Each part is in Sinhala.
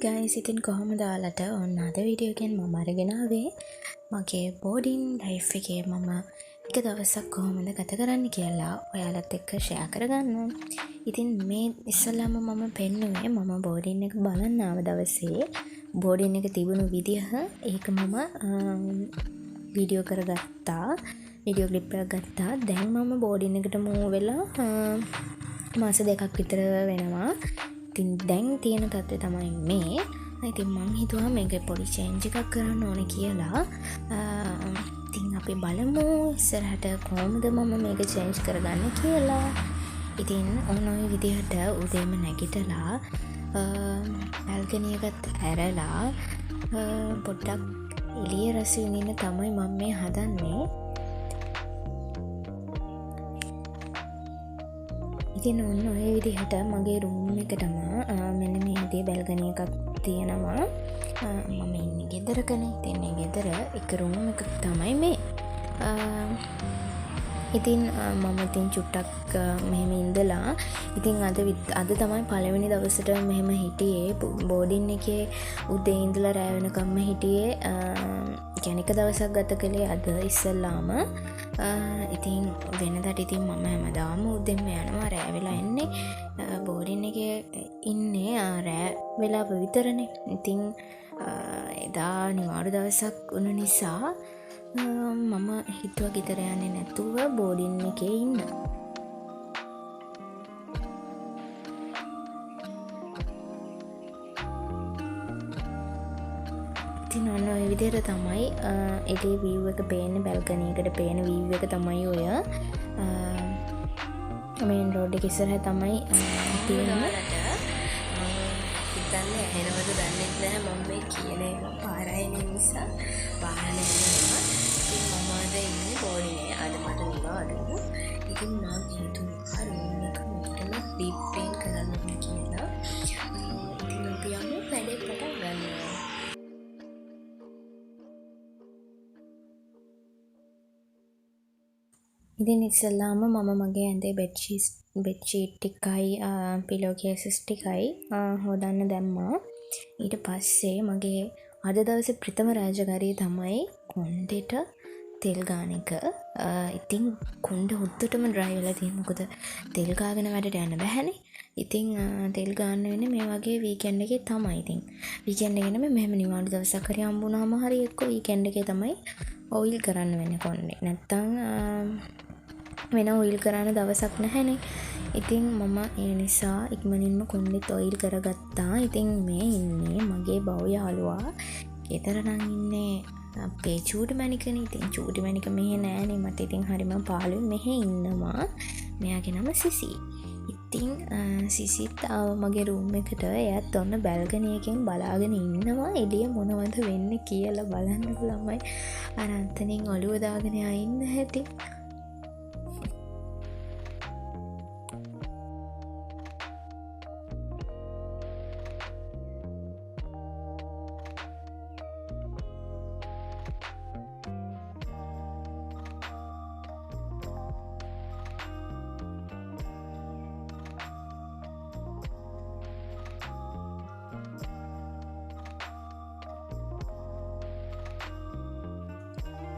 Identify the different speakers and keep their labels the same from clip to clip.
Speaker 1: ගයිස්, ඉතින් කොහොමද ඔයාලට? ඔන්න අද වීඩියෝ එකෙන් මම අරගෙන ආවේ මගේ බෝඩින් ලයිෆ් එකේ මම එක දවසක් කොහොමද ගත කරන්නේ කියලා ඔයාලත් එක්ක ෂෙයා කරගන්න. ඉතින් මේ ඉස්සෙල්ලාම මම පෙන්නුවේ මම බෝඩින් එක බලන්න ආව දවසේ බෝඩින් එක තිබුණු විදිහ. ඒක මම වීඩියෝ කරගත්තා, වීඩියෝ ක්ලිප් එකක් ගත්තා. දැන් මම බෝඩින් එකට මූව් වෙලා මාස දෙකක් විතර වෙනවා. ඉතින් දැන් තියෙන තත්ත්වය තමයි මේ. ඉතින් මං හිතුවා මේක පොඩි චේන්ජ් එකක් කරන්න ඕනේ කියලා. ඉතින් අපි බලමු ඉස්සරහට කොහොමද මම මේක චේන්ජ් කරගන්නේ කියලා. ඉතින් ඔන්න ඔය විදිහට උදේම නැගිටලා බැල්කනි එකත් ඇරලා පොඩ්ඩක් එළිය රස විඳින්න තමයි මම මේ හදන්නේ. ඉතින් ඔන්න ඔය විදිහට මගේ රූම් එකටම මෙන්න මේ විදිහේ බැල්කනි එකක් තියෙනවා. මම ඉන්නේ ගෙදරකනේ. ඉතින් මේ ගෙදර එක රූම් එකක් තමයි මේ. ඉතින් මම ඉතින් චුට්ටක් මෙහෙම ඉඳලා ඉතින් අද තමයි පළවෙනි දවසට මෙහෙම හිටියේ. බෝඩින් එකේ උදේ ඉඳලා රෑ වෙනකම්ම හිටියේ. කියන්නේ එක දවසක් ගත කළේ අද ඉස්සෙල්ලාම. ඉතින් වෙනදට ඉතින් මම හැමදාම උදෙන්ම යනවා, රෑ වෙලා එන්නේ. බෝඩින් එකේ ඉන්නේ රෑ වෙලාව විතරනේ. ඉතින් එදා නිවාඩු දවසක් වුණ නිසා මම හිතුවා ගෙදර යන්නේ නැතුව බෝඩින් එකේ ඉන්න. ඉතින් ඔන්න ඔය විදිහට තමයි එළිය වීව් එක පේන්නේ, බැල්කනි එකට පේන වීව් එක තමයි ඔය. මේන් රෝඩ් එක ඉස්සරහ තමයි තියෙන්නේ.
Speaker 2: හිතන්නේ ඇහෙනවද දන්නෙත් නැහැ මම මේ කියන ඒවා පාර අයිනේ නිසා වාහන යනවා. ඉතින් මම අද ඉන්නේ බෝඩිනේ. අද මට නිවාඩු. ඉතින් මං හිතුවා රූම් එක හොඳටම ඩීප් ක්ලීන් කරන්න ඕනේ කියලා. ඉතින් අපි යමු වැඩේ පටන් ගන්න.
Speaker 1: ඉතින් ඉස්සෙල්ලාම මම මගේ ඇඳේ බෙඩ් ෂීට් ටිකයි, පිලෝ කේසස් ටිකයි හොදන්න දැම්මා. ඊට පස්සේ මගේ අද දවසේ ප්‍රථම රාජකාරිය තමයි කොණ්ඩෙට තෙල් ගාන එක. ඉතින් කොණ්ඩ හොද්දටම ඩ්‍රයි වෙලා තියෙනවා. මොකද තෙල් ගාගෙන වැඩට යන්න බැහැනේ. ඉතින් තෙල් ගාන්න වෙන්නේ මේ වගේ වීකෙන්ඩ් එකේ තමයි. ඉතින් වීකෙන්ඩ් එකේ නෙමෙයි, මෙහෙම නිවාඩු දවසක් හරි හම්බුනහම හරි එක්ක වීකෙන්ඩ් එකේ තමයි ඔයිල් කරන්න වෙන්නේ කොණ්ඩේ. නැත්තම් වෙන ඔයිල් කරන්න දවසක් නැහැනේ. ඉතින් මම ඒ නිසා ඉක්මනින්ම කොණ්ඩෙත් ඔයිල් කරගත්තා. ඉතින් මේ ඉන්නේ මගේ බව් යාළුවා. ගෙදර නම් ඉන්නේ අපේ චූටි මැණිකනේ. ඉතින් චූටි මැණික මෙහෙ නෑනේ. මට ඉතින් හරිම පාළුයි මෙහෙ ඉන්නවා. මෙයාගේ නම සිසි. ඉතින් සිසිත් ආව මගේ රූම් එකට. එයාත් ඔන්න බැල්කනි එකෙන් බලාගෙන ඉන්නවා එළිය මොනවද වෙන්නේ කියලා. බලන්නකෝ ළමයි, අර අතනින් ඔළුව දාගෙන එයා ඉන්න හැටි.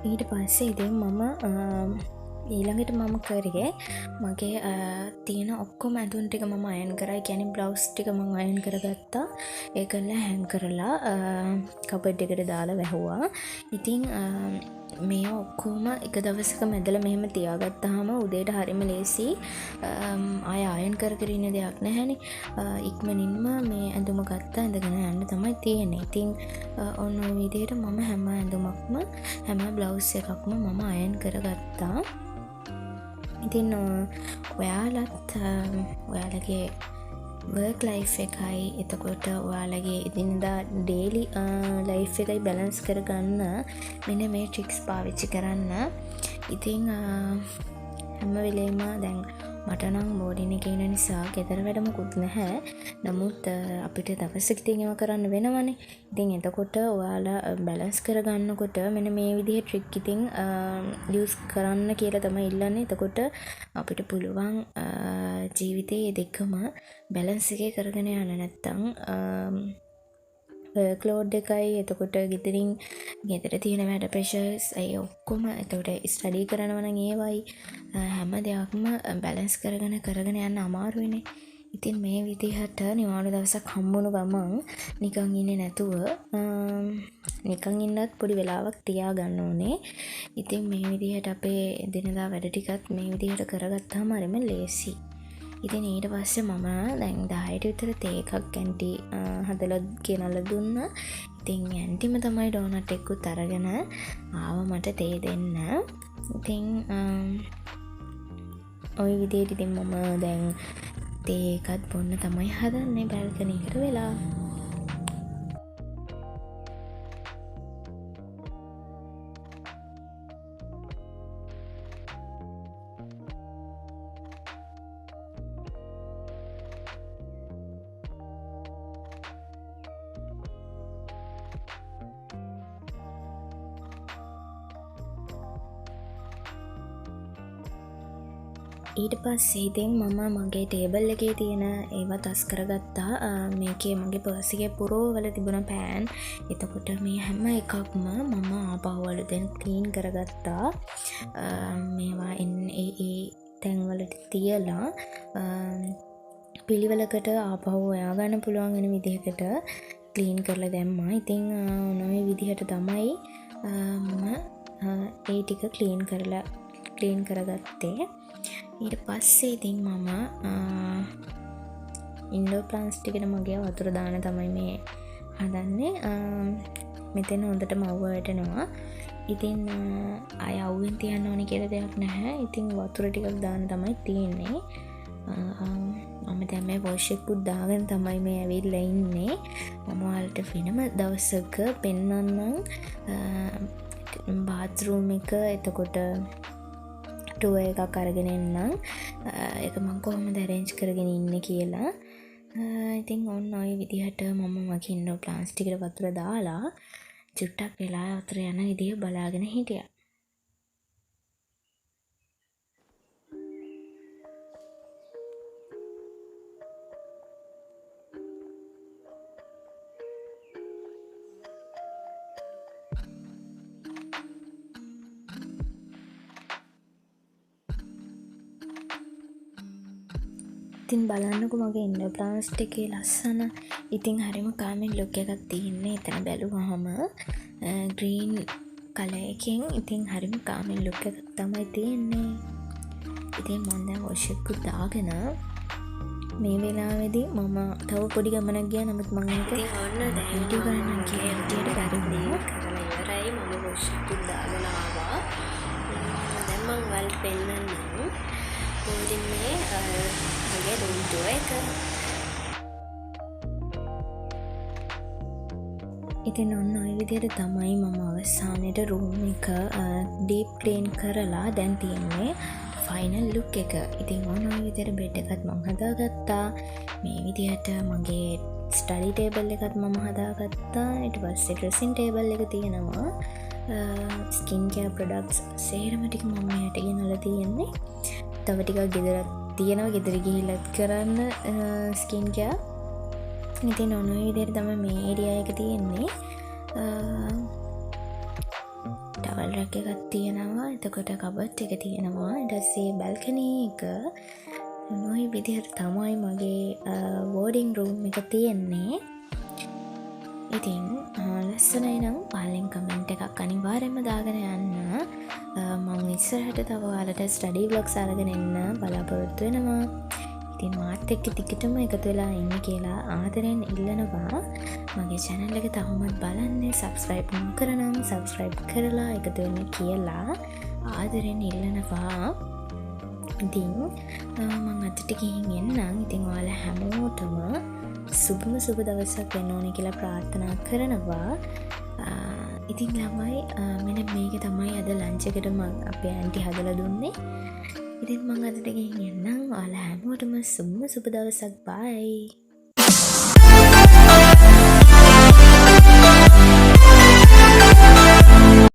Speaker 1: ඊට පස්සේ ඉතින් ඊළඟට මම කරේ මගේ තියෙන ඔක්කොම ඇඳුම් ටික මම අයන් කරා. ඒ කියන්නේ බ්ලවුස් ටික මං අයන් කරගත්තා. ඒ කරලා හැං කරලා කබඩ් එකට දාලා වැහුවා. ඉතින් මේ ඔක්කොම එක දවසක මැදලා මෙහෙම තියාගත්තාම උදේට හරිම ලේසි. ආය අයන් කර කර ඉන්න දෙයක් නැහැනේ. ඉක්මනින්ම මේ ඇඳුම ගත්තා, ඇඳගෙන යන්න තමයි තියෙන්නේ. ඉතින් ඔන්න ඔය විදිහට මම හැම ඇඳුමක්ම හැම බ්ලවුස් එකක්ම මම අයන් කරගත්තා. ඉතින් ඔයාලත් ඔයාලගේ වර්ක් ලයිෆ් එකයි එතකොට ඔයාලගේ එදිනෙදා ඩේලි ලයිෆ් එකයි බැලන්ස් කරගන්න මෙන්න මේ ට්‍රික්ස් පාවිච්චි කරන්න. ඉතින් හැම වෙලේම දැන් මට නම් බෝඩින් එකේ ඉන්න නිසා ගෙදර වැඩ මොකුත් නැහැ. නමුත් අපිට දවසක ඉතින් ඒවා කරන්න වෙනවනේ. ඉතින් එතකොට ඔයාලා බැලන්ස් කරගන්නකොට මෙන්න මේ විදිහේ ට්‍රික් ඉතින් යූස් කරන්න කියලා තමයි ඉල්ලන්නේ. එතකොට අපිට පුළුවන් ජීවිතේ මේ දෙකම බැලන්ස් එකේ කරගෙන යන්න. නැත්තම් වර්ක් ලෝඩ් එකයි, එතකොට ගෙදර තියෙන වැඩ ප්‍රෙෂර්ස් ඒ ඔක්කොම, එතකොට ස්ටඩි කරනවා නම් ඒවයි හැම දෙයක්ම බැලන්ස් කරගෙන කරගෙන යන්න අමාරුයිනේ. ඉතින් මේ විදිහට නිවාඩු දවසක් හම්බුණු ගමන් නිකන් ඉන්නේ නැතුව නිකන් ඉන්නත් පොඩි වෙලාවක් තියාගන්න ඕනේ. ඉතින් මේ විදිහට අපේ එදිනෙදා වැඩ ටිකත් මේ විදිහට කරගත්තාම හරිම ලේසි. ඉතින් ඊට පස්සේ මම දැන් 10ට විතර තේ එකක් ඇන්ටි හදලා ගෙනල්ලා දුන්නා. ඉතින් ඇන්ටිම තමයි ඩෝනට් එකකුත් අරගෙන ආව මට තේ දෙන්න. ඉතින් ඔය විදිහට ඉතින් මම දැන් තේ එකත් බොන්න තමයි හදන්නේ බැල්කනි එකට වෙලා. ඊට පස්සේ ඉතින් මම මගේ ටේබල් එකේ තියෙන ඒවා තස් කරගත්තා. මේකේ මගේ පර්ස් එකේ පුරවල තිබුණ පෑන්. එතකොට මේ හැම එකක්ම මම ආපහු අලුතෙන් ක්ලීන් කරගත්තා. මේවා ඒ ඒ තැන්වලට තියලා පිළිවෙලකට ආපහු හොයාගන්න පුළුවන් වෙන විදිහකට ක්ලීන් කරලා දැම්මා. ඉතින් ඔන්න ඔය විදිහට තමයි මම ඒ ටික ක්ලීන් කරගත්තේ. ඊට පස්සේ ඉතින් මම ඉන්ඩෝර් ප්ලාන්ට්ස් ටිකට මගේ වතුර දාන තමයි මේ හදන්නේ. මෙතන හොඳටම අවුව වැටෙනවා. ඉතින් ආය අවුවෙන් තියන්න ඕනේ කියලා දෙයක් නැහැ. ඉතින් වතුර ටිකක් දාන්න තමයි තියෙන්නේ. මම දැන් මේ වොෂ් එකකුත් දාගෙන තමයි මේ ඇවිල්ලා ඉන්නේ. මම ඔයාලට වෙනම දවසක පෙන්වන්නම් බාත්රූම් එක, එතකොට ටුවර් එකක් අරගෙන එන්නම්. ඒක මං කොහොමද ඇරේන්ජ් කරගෙන ඉන්නේ කියලා. ඉතින් ඔන්න ඔය විදිහට මම මගේ ඉන්ඩෝර් ප්ලාන්ට්ස් ටිකට වතුර දාලා චුට්ටක් වෙලා වතුර යන විදිහ බලාගෙන හිටියා. ඉතින් බලන්නකෝ මගේ ඉන්ඩෝර් ප්ලාන්ට්ස් ටිකේ ලස්සන. ඉතින් හරිම කාමින් ලුක් එකක් තියෙන්නේ. එතන බැලුවහම ග්‍රීන් කලර් එකෙන් ඉතින් හරිම කාමින් ලුක් එකක් තමයි තියෙන්නේ. ඉතින් මං දැන් වොෂ් එකකුත් දාගෙන මේ වෙලාවේදී මම තව පොඩි ගමනක් ගියා. නමුත් මං ඒක
Speaker 2: ඉතින් ඔන්න දැන්
Speaker 1: වීඩියෝ කරන්නම් කියලා හිටියට බැරි වුණා.
Speaker 2: කරලා ඉවරයි. මම වොෂ් එකකුත් දාගෙන ආවා. දැන් මං ඔයාලට පෙන්නන්නම් බෝඩින් මේ මගේ රූම් ටුවර් එක.
Speaker 1: ඉතින් ඔන්න ඔය විදිහට තමයි මම අවසානයේට රූම් එක ඩීප් ක්ලීන් කරලා දැන් තියෙන්නේ ෆයිනල් ලුක් එක. ඉතින් ඔන්න ඔය විදිහට බෙඩ් එකත් මං හදාගත්තා. මේ විදිහට මගේ ස්ටඩි ටේබල් එකත් මම හදාගත්තා. ඊට පස්සේ ඩ්‍රෙසින් ටේබල් එක තියෙනවා. ස්කින් කෙයාර් ප්‍රොඩක්ට්ස් සේරම ටික මම මෙයාට ගෙනල්ලා තියෙන්නේ. තව ටිකක් ගෙදරත් තියෙනවා. ගෙදර ගිහිල්ලත් කරන්න ස්කින් කෙයාර්. ඉතින් ඔන්න ඔය විදිහට තමයි මේ ඒරියා එක තියෙන්නේ. ටවල් රැක් එකක් තියෙනවා. එතකොට කබඩ් එක තියෙනවා. ඊට පස්සේ බැල්කනි එක. ඔන්න ඔය විදිහට තමයි මගේ බෝඩින් රූම් එක තියෙන්නේ. ඉතින් ලස්සනයි නම් පහලින් කමෙන්ට් එකක් අනිවාර්යයෙන්ම දාගෙන යන්න. මං ඉස්සරහට තව ඔයාලට ස්ටඩි ව්ලොග්ස් අරගෙන එන්න බලාපොරොත්තු වෙනවා. ඉතින් මාත් එක්ක දිගටම එකතු වෙලා ඉන්න කියලා ආදරෙන් ඉල්ලනවා. මගේ channel එක තවමත් බලන්නේ subscribe නොකර නම් subscribe කරලා එකතු වෙන්න කියලා ආදරෙන් ඉල්ලනවා. ඉතින් මං අදට ගිහින් එන්නම්. ඉතින් ඔයාලා හැමෝටම සුබම සුබ දවසක් වෙන්න ඕනේ කියලා ප්‍රාර්ථනා කරනවා. ඉතින් ළමයි මෙන්න මේක තමයි අද ලන්ච් එකට මං අපේ ආන්ටි හදලා දුන්නේ. ඉතින් මං අදට ගිහින් එන්නම්. ඔයාලා හැමෝටම සුබම සුබ දවසක්. බයි.